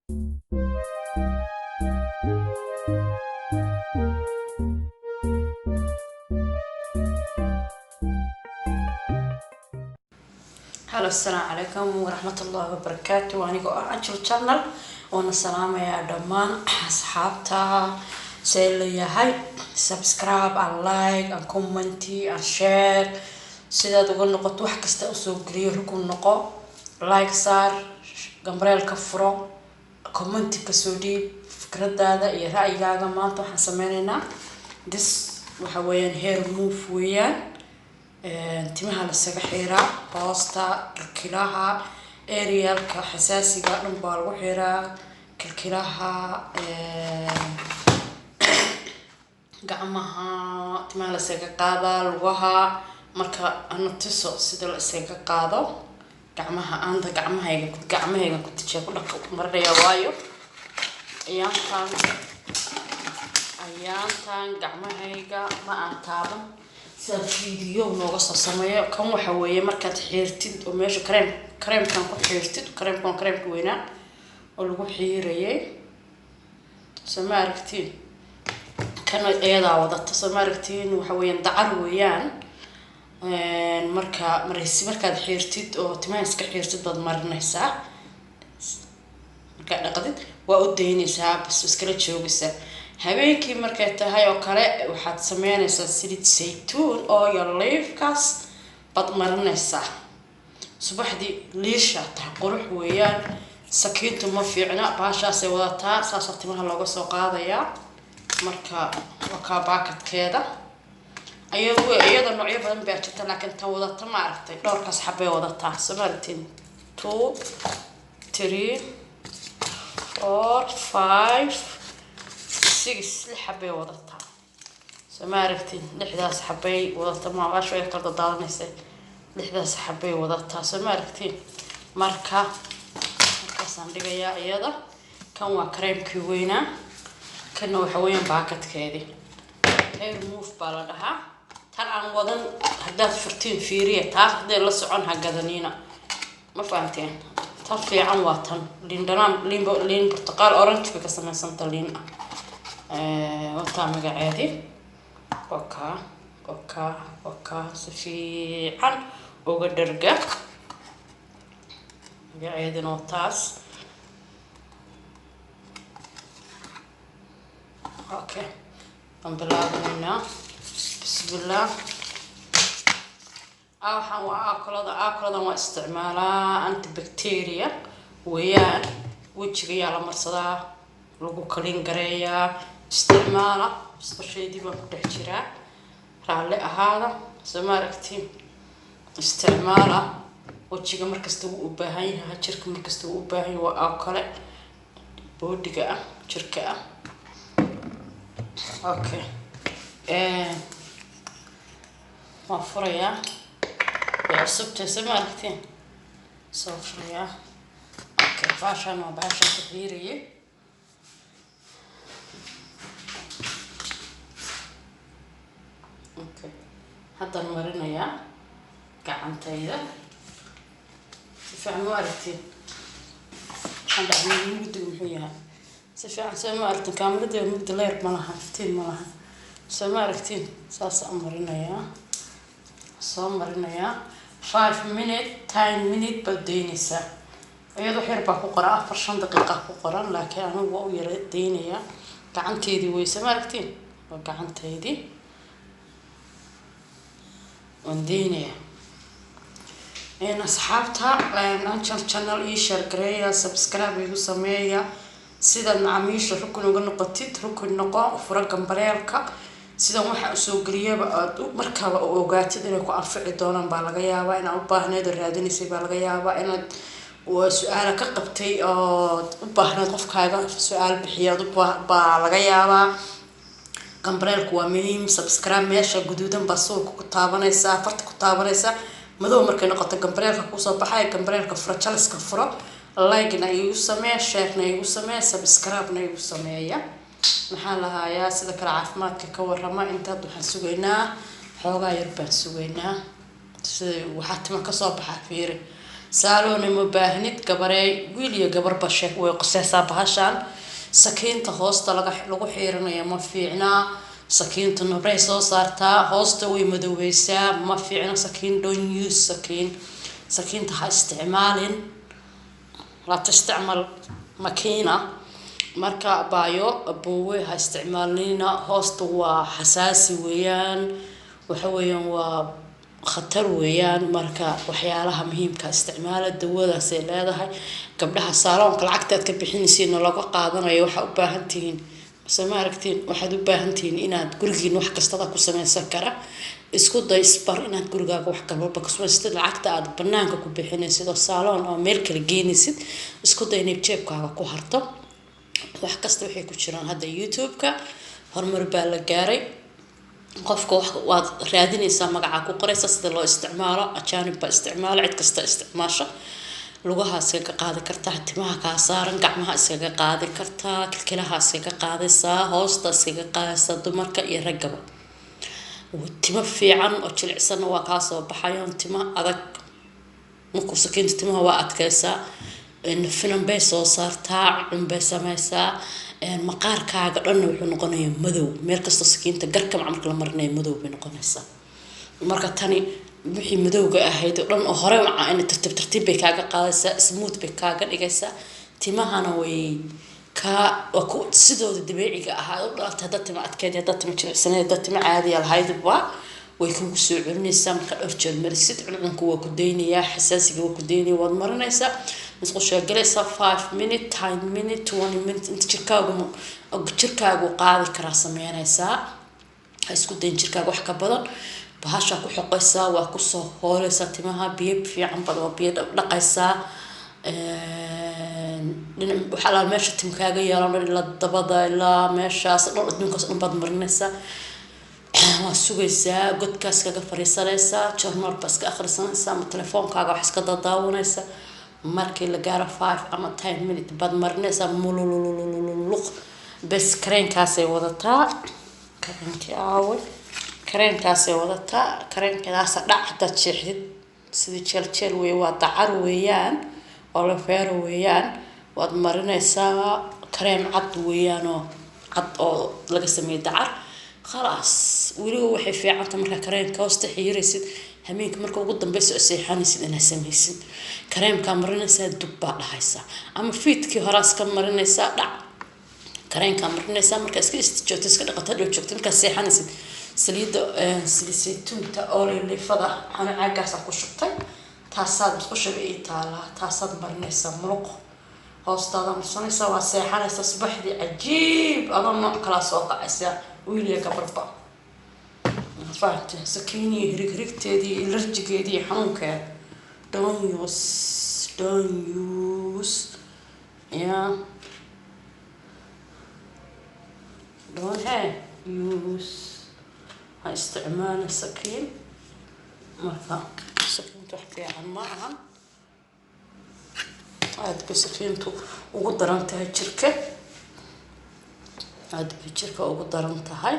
Halo, asalaamu calaykum waraxmatullaahi wabarakaatu. Anigoo ah Angel Channel, waana salaamayaa dhammaan asxaabta. See leeyahay? Subscribe and like and comment and share. Sidaad uga noqoto wax kasta usoo geliyo, rukun noqo, like saar, gambareelka furo, comment-i kasoo dhiib fikradaada iyo ra'yigaaga. Maanta waxaan sameyneynaa this, waxa weeyaan hair move weeyaan. Timaha lasaga xiraa, hoosta, kilkilaha, arealka xasaasiga dhan baa lagu xiraa, kilkilaha, gacmaha, timaha lasaga qaadaa, lugaha. Marka ana tuso sida la isaga qaado gacmaha. Anda gacmahayga ku tijiya, ku dhaq marinaya, waayo ayaantan gacmahayga ma aan taaban sidaad video nooga soo sameeyo. Kan waxa weeye markaad xiirtid oo meesha kareemkan ku xiirtid. Kareemkan waa kareemka weynaa oo lagu xiirayay, soo ma aragtiin? Kan iyadaa wadata, soo ma aragtiin? Waxa weeyaan dacar weeyaan. Marka maraysi, markaad xiirtid oo timaha iska xiirtid, baad marinaysaa. Markaad dhaqdid, waa u daynaysaa, bas iskala joogaysaa. Habeenkii markay tahay oo kale, waxaad sameynaysaa saliid saytuun oo leafkaas baad marinaysaa. Subaxdii liisha tahay, qurux weeyaan. Sakiintu ma fiicna, baashaasay wadataa, saasaa timaha looga soo qaadayaa. Marka waa kaa baakadkeeda. Iyadu iyada noocyo badan baa jirta, laakiin tan wadata, ma aragtay, dhowrkaas xabbay wadataa, soo ma aragtiin? Two, three, four, five, six, lix xabbay wadataa, soo ma aragtiin? Lixdaas xabbay wadata. Maaqaasho ay kala daadanaysa. Lixdaas xabbay wadataa, soo ma aragtiin? Marka markaasaan dhigayaa iyada. Kan waa kareemkii weynaa, kanna waxa weeyaan baakadkeedii. Hair move baa la dhahaa. Tan aan wadan haddaad furtiin, fiiriya taas. Hadday la socon, ha gadaniina. Ma fahanteen? Tan fiican waa tan liin dhanaan, liin, liin burtuqaal, orange bay ka samaysanta, liin ah. Wataa magaceedii. Wakaa, wakaa, wakaa. Si fiican uga dharga. Magaceedina waa taas. Okay, waan bilaabanaynaa. Bismillah. Waxaan waa aakolada. Aakoladan waa isticmaalaa, antibacteria weeyaan. Wejiga yaa la marsadaa, lagu clean gareeyaa. Isticmaala. Musqushaydii baan ku dhex jiraa, raalli ahaada. Soo ma aragtiin? Isticmaala. Wejiga markasta wuu u baahan yahay, jirka markasta wuu u baahan yahay. Waa aakole boodhiga ah, jirka ah. Okay, waan furayaa. Way cusubtahay, soo ma aragtiin? Soo furayaa. Okay, baashaan waa baashaan ku xiirayay. Okay, haddaan marinayaa gacantayda. Si fiican ma aragtiin? Waxaan dhacnay mugdigu muxuu yahay? Si fiican soo ma aragtiin? Kaamirada mugdi, leer ma laha, iftiin ma laha. Soo ma aragtiin? Saasaan marinayaa, soo marinayaa. 5 minute, 10 minute baad daynaysaa. Iyadoo wax yar baa ku qoran, 4, 5 daqiiqa ku qoran, laakiin anigu waa u yara daynayaa. Gacanteydii wey, soo ma aragtiin? Waa gacanteydii. Waan daynayaa. Asxaabta Angel Channel, ii share gareeya, subscribe igu sameeya. Sidaad macaamiisha rukun uga noqotid, rukun noqo, furo gambareelka. Sidan waxa usoo geliyaba aada markaaba u ogaatid inay ku anfici doonaan baa laga yaabaa, inaad u baahneed oo raadinaysay baa laga yaabaa, inaad su-aala ka qabtay ood u baahneed qofkaaga su-aal bixiyaad baa laga yaabaa. Gambareelku waa muhiim. Subscribe meesha guduudan baa suulka ku taabanaysaa, farta ku taabanaysaa. Madow markay noqoto, gambareelka kusoo baxay. Gambareelka furo, jaliska furo, like-na igu samee, share-na igu samee, subscribe-na igu sameeya. Maxaa lahaayaa? Sida kale caafimaadka ka warama. Intaad waxaan sugaynaa, xoogaa yar baan sugaynaa. Sida waxaa tima kasoo baxaa, fiiri. Saaloona ma baahnid, gabareey, wiil iyo gabarba sheeg way quseysaa bahashaan. Sakiinta hoosta lagu xiiranaya ma fiicna. Sakiinta nabray soo saartaa, hoosta way madoobeysaa, ma fiicna sakiin. Don't use sakiin. Sakiinta ha isticmaalin. لا تستعمل ماكينة. Marka baayo, aboowe, ha isticmaalnina. Hoosta waa xasaasi weeyaan, waxa weeyaan waa khatar weeyaan. Marka waxyaalaha muhiimka isticmaala. Dawadaasay leedahay. Gabdhaha saaloonka lacagta aad ka bixinaysiin oo laga qaadanayo, waxaa u baahan tihiin, mase ma aragtiin, waxaad u baahan tihiin inaad gurigiin wax kastada ku sameysan kara. Isku day, isbar inaad gurigaaga wax walba ka samaysatid. Lacagta aad banaanka ku bixinaysid oo saaloon oo meel kala geynaysid, isku day inay jeebkaaga ku harto. Wax kasta waxay ku jiraan hadda YouTube-ka. Horumar baa la gaaray. Qofka wax waad raadinaysaa, magacaa ku qoraysa, sida loo isticmaalo. Ajaanib baa isticmaalo, cid kasta isticmaasha. Lugaha iskaga qaadi kartaa, timaha kaa saaran, gacmaha iskaga qaadi kartaa, kilkilaha iskaga qaadaysaa, hoosta iskaga qaadaysaa, dumarka iyo raggaba. Timo fiican oo jilicsanna waa kaa soo baxayoon. Timo adag markuu sakiinta timaha waa adkaysaa, finan bay soo saartaa, cun bay sameysaa. Maqaarkaaga dhanna wuxuu noqonayaa madow. Meel kastoo sakiinta garka marka la marinayo madow bay noqonaysaa. Marka tani wixii madowga ahayd oo dhan oo hore macaa in tartiib tartiib bay kaaga qaadaysaa, smooth bay kaaga dhigaysaa. Timahana way kaa waa ku sidooda dabiiciga ahaa u dhalatay. Haddaad tima adkeed, haddaad tima jilicsaneed, haddaad tima caadiya lahaydba, way kugu soo celinaysaa. Marka dhowr jeer marisid, cuncunku waa ku daynayaa, xasaasiga waa ku daynaya. Waad marinaysaa, musqushaa galaysaa, 5 minute, 10 minute, 20 minute, inta jirkaagu qaadi karaa sameynaysaa. Ha isku dayin jirkaaga wax ka badan. Bahashaa ku xoqaysaa, waa kusoo hooleysaa timaha. Biyo fiican bad waa biyo dhaqaysaa. Dhinac waxaa laal meesha timkaaga yeelan dhan, ilaa dabada, ilaa meeshaas dhan, adduunkaas dhan baad marinaysaa. Waa sugaysaa, godkaas kaga fariisanaysaa, journal baa iska akhrisanaysaa ama telefoonkaaga wax iska dadaawanaysaa. Markii la gaaro 5 ama 10 minute baad marinaysaa, mululululuq bes. Kareenkaasay wadataa. Kareenkii aaway? Kareenkaasay wadataa. Kareenkadaasa dhac haddaad jeexdid, sidii jeel jeel weeye. Waa dacar weeyaan, aloe vera weeyaan. Waad marinaysaa. Kareem cad weeyaan oo cad oo laga sameeyey dacar. Khalaas. Weliba waxay fiicanta markaa kareemka hoosta xiiraysid, hameenka marka ugu dambeysa oo seexanaysid inaad samaysid. Kareemkaa marinaysaa, dub baa dhahaysaa, ama fiidkii horaa iska marinaysaa, dhac kareenkaa marinaysaa. Markaa iska istijoogto, iska dhaqato, dhow joogto, markaa seexanaysid, saliidda saliid saytuunta olilifada waxaana caagaasaan ku shubtay, taasaad musqushaba ii taalaa, taasaad marinaysaa, muluq hoostaada marsanaysaa, waa seexanaysaa. Subaxdii cajiib adoo nooc kalaa soo kacaysaa, wiil iyo gabarba. Fahamte? Sakiiniyo hirig hirigteedii, ilarjigeedii iyo xanuunkeeda don't use, don't use, yeah, don't he use. Ha isticmaala sakiin. Marka sakiinta wax fiican ma ahan. Aada bay sakiintu ugu daran tahay jirka, aada bay jirka ugu daran tahay.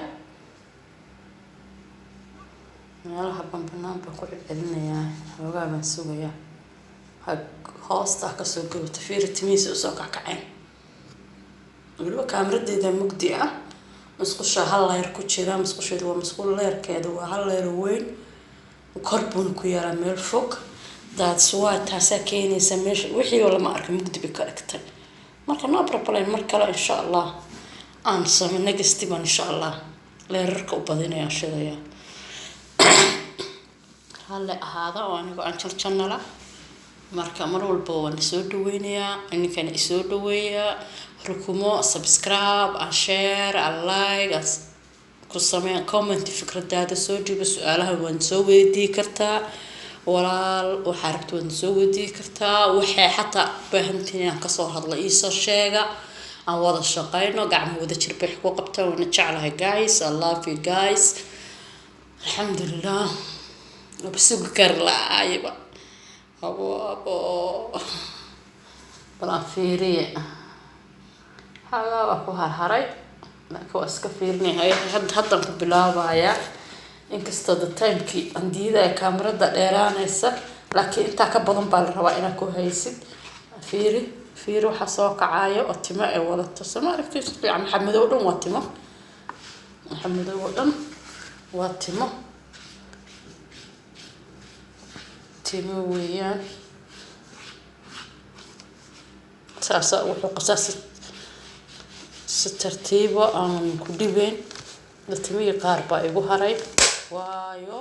Meelaha banbanaan baan ku celcelinayaa, xoogaa baan sugayaa. Ha hoosta kasoo gabata. Fiiri timihiisa usoo kackaceen. Weliba kaamiradeeda mugdi ah. Musqusha hal leyr ku jira. Musqusheedu waa musqul, leerkeeda waa hal leyr weyn, kor buuna ku yaalaa meel fog. That's why, taasaa keenaysa meesha wixii oo lama arka, mugdi bay ka dhigtay. Marka no problem, mar kale insha Allah aan same next baan insha Allah leerarka u badinaya, shidaya. Raalli ahaada oo anigoo Anjal Channel. Marka mar walba waan soo dhaweynayaa, ininkana isoo dhaweeyaa. Rukumo, subscribe and share and like ku samee, comment, fikradaada soo dhiibo. Su-aalaha waan soo weydii kartaa, walaal. Waxaa rabta waan soo weydii kartaa. Waxay xataa u baahantihiin inaan kasoo hadlo, iisoo sheega, aan wada shaqeyno. Gacmo wada jir bay ku qabtaan. Waana jeclahay guys, I love you guys. Alxamdulilah, waba sugi kari la-aayba. Abo abo, bal aan fiiriye. Xoogaa waa ku harharay, laakiin waa iska fiirinaya. Hadda haddaan ku bilaabayaa, inkastoo the timekii aan diidaya kaamirada dheeraanaysa. Laakiin intaa ka badan baa la rabaa inaad ku haysid. Fiiri, fiiri, waxaa soo kacayo oo timo ay wadato. Soo ma aragtid? Si fiican, maxaa madow dhan waa timo, maxaa madow oo dhan waa timo, timo weeyaan. Saasa wuxuu qasaa si tartiibo aan ku dhibeyn. Timihii qaar baa igu haray, waayo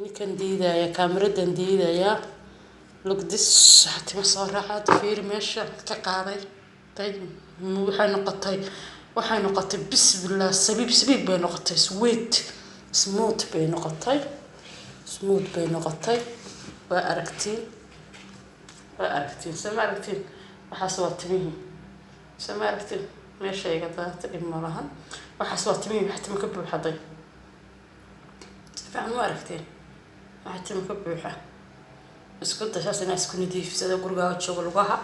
ninkan diidaya, kaamiradan diidaya. Look this, timo soo raacaad. Fiiri meesha ka qaaday. Waxay noqotay, bismillah, sabiib sabiib bay noqotay, sweet, smooth bay noqotay, smooth bay noqotay. Waa aragtiin, waa aragtiin. Soo ma aragtiin? Waxaas waa timihii. Soo ma aragtiin? Meesha iga daata, dhib ma lahan. Waxaas waa timihii. Waxa timo ka buuxaday, si fiican ma aragtiin? Waxa timo ka buuxa. Isku day saas inaa isku nadiifisada. Gurigaaga joogo, lugaha,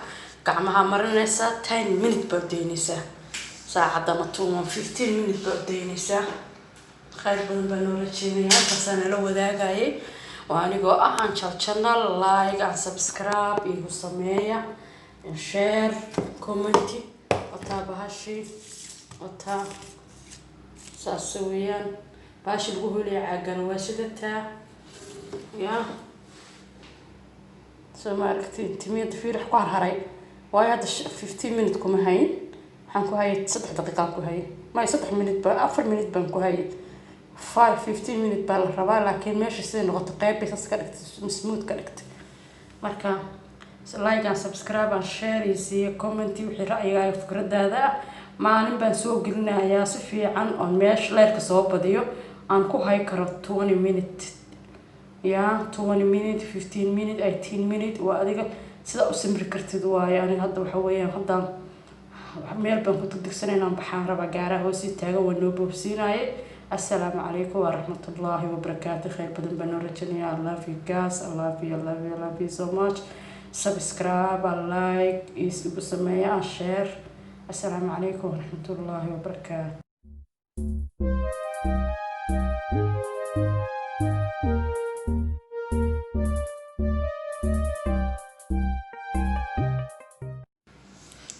gacmaha marinaysaa. 10 minute baa udaynaysaa, saacadda ama 2 1 15 minute baa udaynaysaa. Khayr badan baa noo rajeynaya. Halkaasaa nala wadaagayay. Waa anigoo ah Angel Channel. Like and subscribe igu sameeya, share, comment. Wataa bahashi, wataa, saas weeyaan. Bahashi lagu holaya caagana waa sidataa ya. Soo ma aragtiin? Timiyada fiir, wax ku harharay. Waayo hadda 15 minute kuma hayn, waxaan ku hayay 3 daqiiqaan ku hayay, may, 3 minute ba, 4 minute baan ku hayay. 5 15 minute baa la rabaa, laakiin meesha siday noqoto, qeyb bay saas ka dhigtay, smooth ka dhigtay. Marka like and subscribe and share iyo siiyo comment wixii ra'yigaaga, fikradaada ah. Maalin baan soo gelinayaa si fiican oon meesha leerka soo badiyo, aan ku hay karo 20 minute ya, 20 minute, 15 minute, 18 minute. Waa adiga sida u samri kartid waaye. Aniga hadda waxa weeyaan, haddaan meel baan ku degdegsanay inaan baxaan rabaa, gaaraha hoosii taagan, waa noo boobsiinaye. Assalaamu calaykum waraxmatullaahi wabarakaatu. Khayr badan baan noo rajanaya. I love you guys, I love you, I love you, I love you so much. Subscribe and like is igu sameeya and share. Assalaamu calaykum waraxmatullaahi wabarakaatu.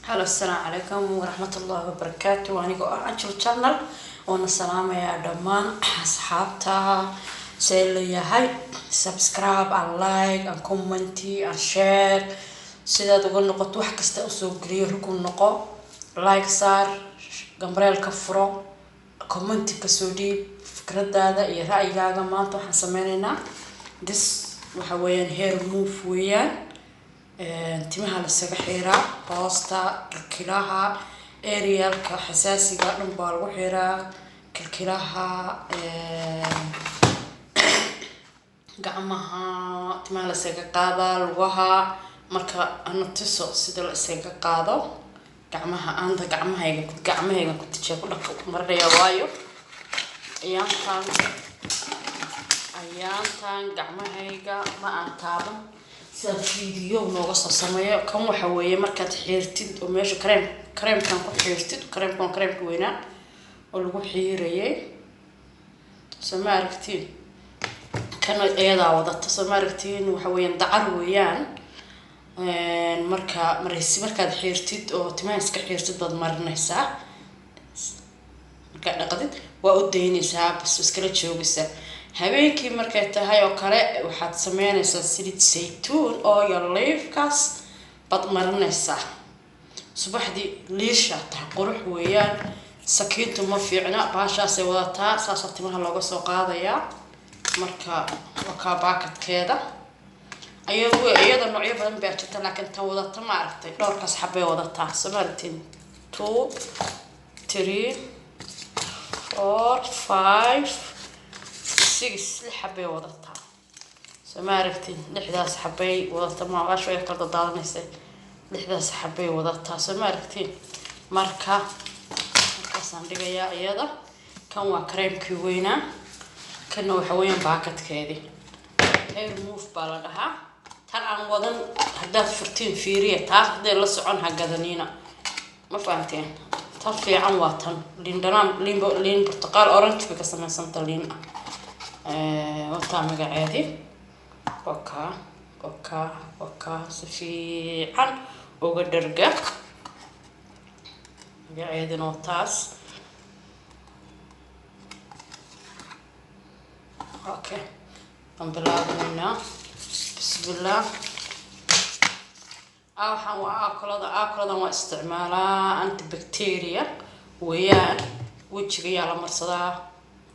Halo, assalaamu calaykum waraxmatullaahi wabarakaatu. Anigoo ah Angel Channel, waana salaamayaa dhammaan asxaabta. See leeyahay? Subscribe and like and comment and share. Sidaad uga noqoto wax kasta usoo geliyo, rukun noqo, like saar, gambareelka furo, comment kasoo dhiib fikradaada iyo ra'yigaaga. Maanta waxaan sameyneynaa this, waxa weeyaan hair move weeyaan. Timaha lasaga xiraa, hoosta, kilkilaha, arealka xasaasiga dhan baa lagu xiraa, kilkilaha, gacmaha, timaha lasaga qaadaa, lugaha. Marka ana tuso sida la isaga qaado gacmaha. Anda gacmahayga ku tijiya, ku dhaq marinaya, waayo ayaantan gacmahayga ma aan taaban sidaad video nooga soo sameeyo. Kan waxa weeye markaad xiirtid oo meesha kareemkan ku xiirtid. Kareemkan waa kareemka weynaa oo lagu xiirayay. Soo ma aragtiin? Kan iyadaa wadata. Soo ma aragtiin? Waxa weeyaan dacar weeyaan. Marka maraysi, markaad xiirtid oo timaha iska xiirtid, baad marinaysaa. Markaad dhaqdid, waa u daynaysaa, bas iskala joogaysaa. Habeenkii markay tahay oo kale, waxaad sameynaysaa saliid saytuun oo leafkaas baad marinaysaa. Subaxdii liisha tahay, qurux weeyaan. Sakiintu ma fiicna, baashaasay wadataa, saasaa timaha looga soo qaadayaa. Marka waa kaa baakadkeeda. Ayadu iyada noocyo badan baa jirta, laakiin tan wadata, ma aragtay, dhowrkaas xabbay wadataa. Soo ma aragtiin? 2, 3, 4, 5, 6, lix xabbay wadataa. Soo ma aragtiin? Lixdaas xabbay wadata. Maagaasho ay kala dadaadanaysa. Lixdaas xabbay wadataa. Soo ma aragtiin? Marka markaasaan dhigayaa iyada. Kan waa kareemkii weynaa, kanna waxa weeyaan baakadkeedii. Hair move baa la dhahaa. Tan aan wadan haddaad furtiin, fiiriya taas. Hadday la socon, ha gadaniina. Ma fahamteen? Tan fiican waa tan liin dhanaan, liin, liin burtuqaal, orange bay ka samaysanta, liin ah. Wataa magaceedii. Wakaa, wakaa, wakaa. Si fiican uga dharga. Magaceeduna waa taas. Okay, waan bilaabanaynaa. Bismillah. Waxaan waa aakolada. Aakoladan waa isticmaalaa, antibacteria weeyaan. Wejiga yaa la marsadaa,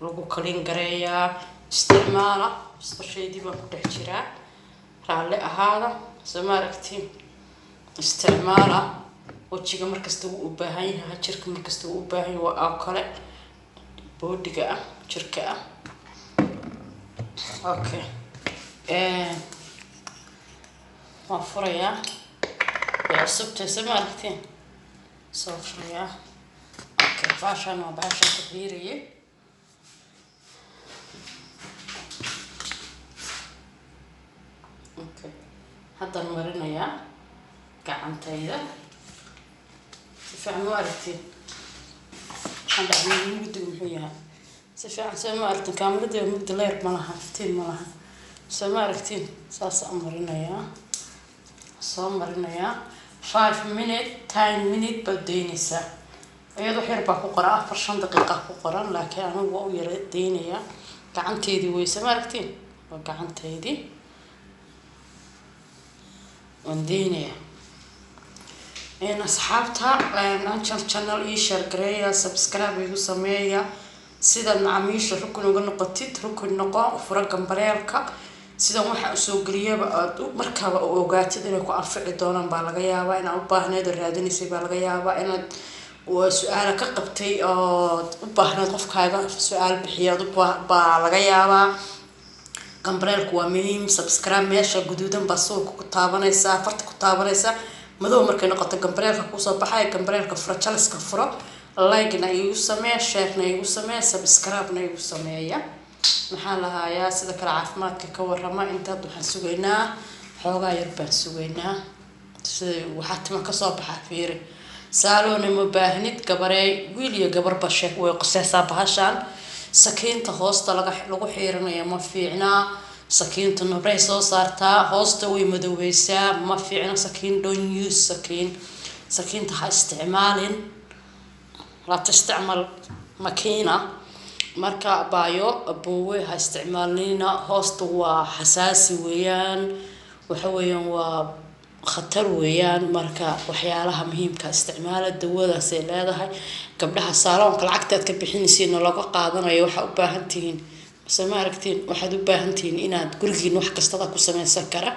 lagu kalin gareeyaa. Isticmaala. Musqusheydii baan ku dhex jiraa, raalli ahaada. Soo ma aragtiin? Isticmaala. Wejiga markasta wuu u baahan yahay, jirka markasta wuu u baahan yahay. Waa aakole boodhiga ah, jirka ah. Okay, waan furayaa. Way cusubtahay, soo ma aragtiin? Soo furayaa. Okay, baashaan waa baashaan ku xiirayay. Okay, haddaan marinayaa gacantayda. Si fiican ma aragtiin? Waxaan dhacnay mugdigu muxuu yahay? Si fiican soo ma aragtiin? Kaamirada mugdi, leer ma laha, iftiin ma laha. Soo ma aragtiin? Saasaan marinayaa, soo marinayaa. 5 minute, 10 minute baad daynaysaa. Iyadoo wax yar baa ku qoran, 4, 5 daqiiqa ku qoran, laakiin anigu waa u yara daynayaa. Gacanteydii wey, soo ma aragtiin? Waa gacanteydii. Waan daynayaa. Asxaabta Angel Channel, ii share gareeya, subscribe igu sameeya. Sidaad macaamiisha rukun uga noqotid, rukun noqo, furo gambareelka. Sidan waxa usoo geliyaba aad markaaba u ogaatid inay ku anfici doonaan baa laga yaabaa, inaad u baahneed oo raadinaysay baa laga yaabaa, inaad su-aala ka qabtay ood u baahneed qofkaaga su-aal bixiya baa laga yaabaa. Gambareelku waa muhiim. Subscribe meesha guduudan baa suulka ku taabanaysaa, farta ku taabanaysaa. Madow markay noqoto gambareelka kusoo baxaya. Gambareelka furo, jaliska furo. Like-na igu samee, share-na igu samee, subscribe-na igu sameeya. Maxaa lahaayaa? Sida kale caafimaadka ka warama. Intaad waxaan sugaynaa, xoogaa yar baan sugaynaa. Sida waxaa tima kasoo baxa, fiiri. Saaloona ma baahnid, gabareey, wiil iyo gabarba sheeg way qoseysaa bahashaan. Sakiinta hoosta laga lagu xiiranaya ma fiicnaa. Sakiinta nabray soo saartaa, hoosta way madoobeysaa. Ma fiicna sakiin. Don't use sakiin. Sakiinta ha isticmaalin. Laa tastacmal makiina. Marka baayo, aboowe, ha isticmaalnina. Hoosta waa xasaasi weeyaan, waxa weeyaan waa khatar weeyaan. Marka waxyaalaha muhiimka isticmaala. Dawadaasay leedahay. Gabdhaha saaloonka lacagta aad ka bixinaysiin oo laga qaadanayo, waxaa u baahan tihiin, mase ma aragtiin, waxaad u baahan tihiin inaad gurigiin wax kastada ku sameysan kara.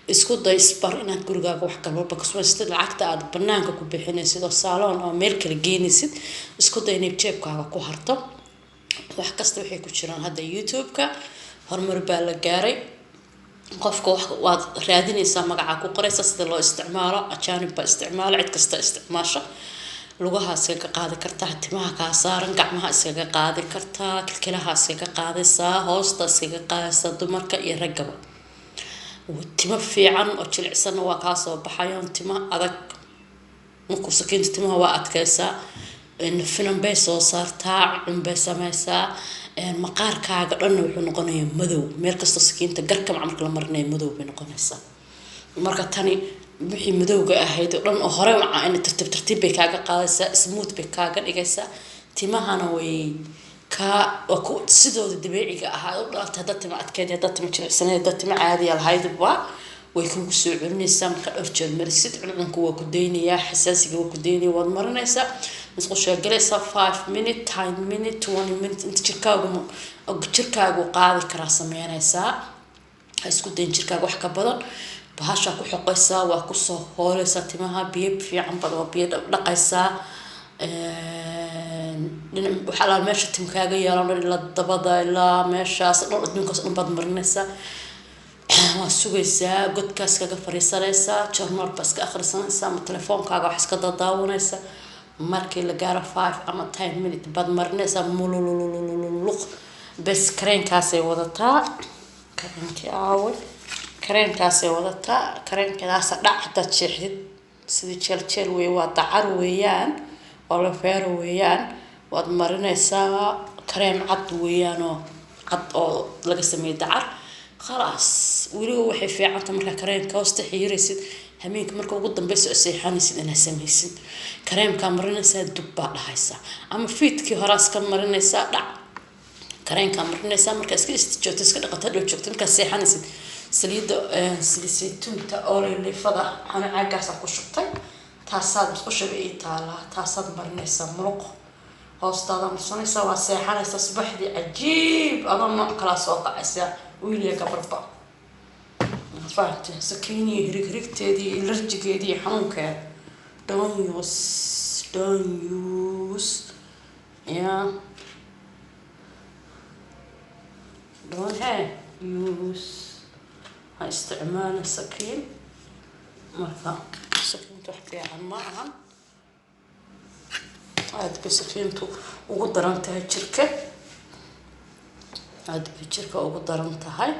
Isku day, isbar inaad gurigaaga wax kalwalba ka samaysatid. Lacagta aad banaanka ku bixinaysid oo saaloon oo meel kala geynaysid, isku day inay jeebkaaga ku harto. Wax kasta waxay ku jiraan hadda YouTube-ka. Horumar baa la gaaray. Qofka wax waad raadinaysaa, magacaa ku qoraysa, sida loo isticmaalo. Ajaanib baa isticmaalo, cid kasta isticmaasha. Lugaha iskaga qaadi kartaa, timaha kaa saaran, gacmaha iskaga qaadi kartaa, kilkilaha iskaga qaadaysaa, hoosta iskaga qaadaysaa. Dumarka iyo raggaba timo fiican oo jilicsanna waa kaa soo baxayaan. Timo adag markuu sakiinta timaha waa adkaysaa, finan bay soo saartaa, cun bay sameysaa. Maqaarkaaga dhanna wuxuu noqonayaa madow. Meel kastoo sakiinta garka marka la marinayo madow bay noqonaysaa. Marka tani wixii madowga ahayd oo dhan oo hore macaa in tartiib tartiib bay kaaga qaadaysaa, smooth bay kaaga dhigaysaa. Timahana way kaa waa ku sidooda dabiiciga ahaa u dhalatay. Haddaad tima adkeyd, haddaad tima jilicsaneed, haddaad tima caadiya lahaydba, way kugu soo celinaysaa. Marka dhowr jeer marisid, cuncunku waa ku daynayaa, xasaasiga waa ku daynaya. Waad marinaysaa, musqushaa galaysaa. 5 minute, 10 minute, 20 minute, inta jirkaagu qaadi karaa sameynaysaa. Ha isku dayin jirkaaga wax ka badan. Bahashaa ku xoqaysaa, waa kusoo hooleysaa timaha. Biyo fiican bad waa biyo dhaqaysaa. Dhinac waxaa lahaa meesha timkaaga yeelan dhan, ilaa dabada, ilaa meeshaas dhan, adduunkaas dhan baad marinaysaa. Waa sugaysaa, godkaas kaga fariisanaysaa, journal baa iska akhrisanaysaa ama telefoonkaaga wax iska dadaawanaysaa. Markii la gaaro 5 ama 10 minute baad marinaysaa. Mululululuq bes. Kareenkaasay wadataa. Kareenkii aaway? Kareenkaasay wadataa. Kareenkadaasa dhac hadaad jeexdid, sidii jeel jeel wey. Waa dacar weeyaan, aloe vera weeyaan. Waad marinaysaa. Kareem cad weeyaan oo cad oo laga sameeyey dacar. Khalaas, weliba waxay fiicanta markaa kareemka hoosta xiiraysid hameenka, marka ugu dambeysa oo seexanaysid, inaad samaysid kareemkaa marinaysaa, dub baa dhahaysaa, ama fiidkii horaa iska marinaysaa, dhac kareenkaa marinaysaa. Markaa iska istijoogto, iska dhaqato, dhow joogto, markaa seexanaysid, saliidda saliid saytuunta oolifada waxaana caagaasaan ku shubtay, taasaad musqushaba ii taalaa, taasaad marinaysaa, muluq hoostaada marsanaysaa, waa seexanaysaa. Subaxdii cajiib adoo nooc kalaa soo kacaysaa, wiiliya gabarba. Fahamte? Sakiiniyo hirig hirigteedii, ilarjigeedii iyo xanuunkeeda don't use, don't use, yeah, don't use, ha isticmaalin sakiin. Marka sakiintu wax fiican ma ahan, aada bay sakiintu ugu daran tahay jirka, aada bay jirka ugu daran tahay.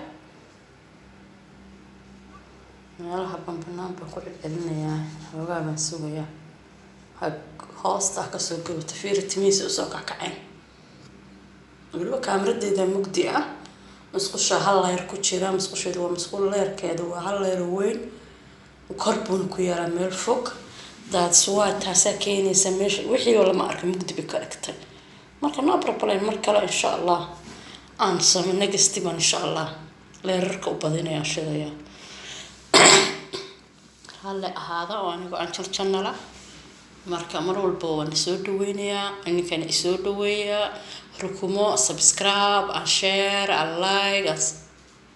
Meelaha banbanaan baan ku celcelinayaa, xoogaa baan sugayaa, ha hoosta ha kasoo gubata. Fiiri timihiisa usoo kackaceen. Weliba kaamiradeeda mugdi ah, musqusha hal leyr ku jira. Musqusheedu waa musqul, leerkeeda waa hal leyr weyn, kor buuna ku yaalaa meel fog. That's why, taasaa keenaysa meesha wixii oo lama arka, mugdi bay ka dhigtay. Marka no problem, mar kale insha Allah aan same, next baan insha Allah leerarka u badinaya, shidaya. Raalli ahaada oo anigoo Angel Channel. Marka mar walba waan soo dhaweynayaa, ninkana isoo dhaweeyaa. Rukumo, subscribe and share and like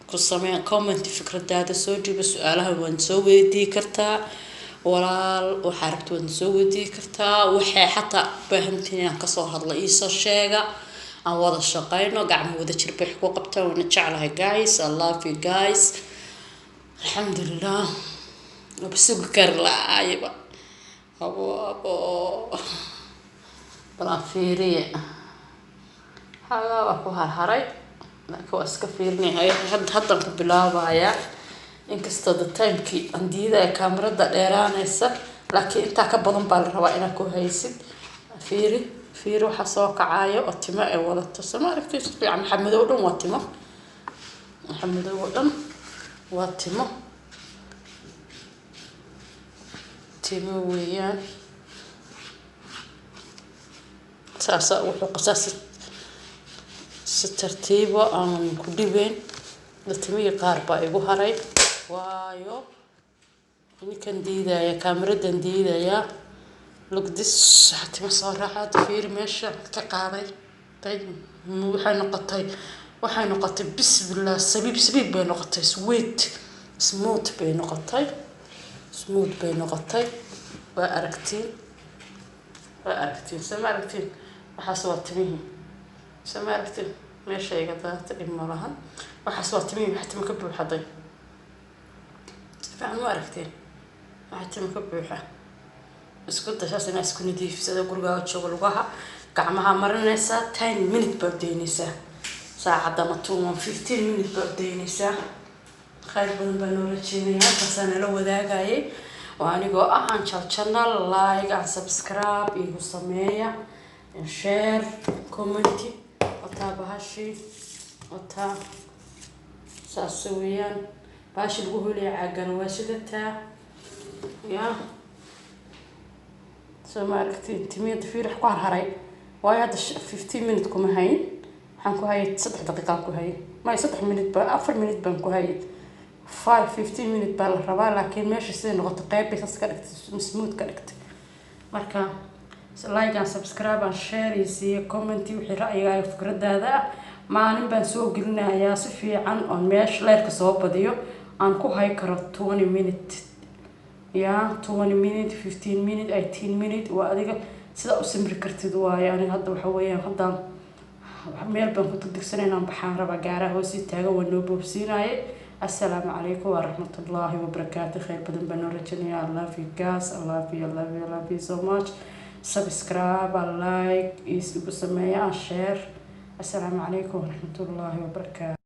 ku samee, comment, fikradaada soo dhiibo, su-aalaha waan soo weydii kartaa walaal, waxaa rabta waad soo weydii kartaa. Waxay xataa u baahantihiin inaan kasoo hadlo, iisoo sheega, aan wada shaqeyno, gacmo wada jir bay ku qabtaan. Waana jeclahay guys, I love you guys. Alxamdulilah, waba sugi kari la-aayba. Abo abo, balaan fiiriye, xoogaa waa ku harharay, laakiin waa iska fiirinaya. Haddan ku bilaabayaa, inkastoo the timekii aan diidaya kaamirada dheeraanaysa, laakiin intaa ka badan baa la rabaa inaad ku haysid. Fiiri, fiiri waxaa soo kacayo oo timo ay wadato. Soo ma aragtay? Si fiican, maxaa madow dhan waa timo, maxaa madow oo dhan waa timo, timo weeyaan. Saasa wuxuu qabsaa si tartiibo aan ku dhibeyn. Timihii qaar baa igu haray, waayo ninkan diidaya, kaamiradan diidaya. Look this, timo soo raacaad. Fiiri meesha ka qaaday, waxay noqotay, waxay noqotay, bismillah, sabiib sabiib bay noqotay, sweet smooth bay noqotay, smooth bay noqotay. Waa aragtiin, waa aragtiin, soo ma aragtiin? Waxaas waa timihii, soo ma aragtiin? Meesha iga daata, dhib ma lahan. Waxaas waa timihii, waxa timo ka buuxaday, si fiican ma aragtiin? Waxa timo ka buuxa. Isku day saas inaa isku nadiifisado. Gurigaaga joogo, lugaha gacmaha marinaysaa, 10 minute baad daynaysaa, saacadda ama 2 1 15 minute baad daynaysaa. Khayr badan baa noo rajeynaya, halkaasaa nala wadaagayay. Waa anigoo ah Angel Channel. Like and subscribe igu sameeya, share, comment. Wataa bahashi, wataa, saas weeyaan bahashi lagu holaya. Caagana waa sidataa ya. Soo ma aragtiin? Timiyada fiirax ku harharay, waayo hadda 15 minute kuma hayn, waxaan ku hayay 3 daqiiqaan ku hayay, may 3 minute ba, 4 minute baan ku hayay. 5 15 minute baa la rabaa, laakiin meesha siday noqoto, qeyb bay saas ka dhigtay, smooth ka dhigtay. Marka like and subscribe and share iyo siiya comment wixii ra'yigaaga, fikradaada ah. Maalin baan soo gelinayaa si fiican oon meesha leerka soo badiyo, aan ku hay karo 20 minute ya, 20 minute, 15 minute, 18 minute, waa adiga sidaa u samri kartid waaye. Aniga hadda waxa weeyaan, haddaan meel baan ku degdegsanay inaan baxaan rabaa, gaaraha hoosii taagan, waa noo boobsiinaye. Assalaamu calaykum waraxmatullaahi wabarakaatu. Khayr badan baan noo rajanaya. I love you guys, I love you, I love you, I love you so much. Subscribe and like igu sameeya and share. Assalaamu calaykum waraxmatullaahi wabarakaatu.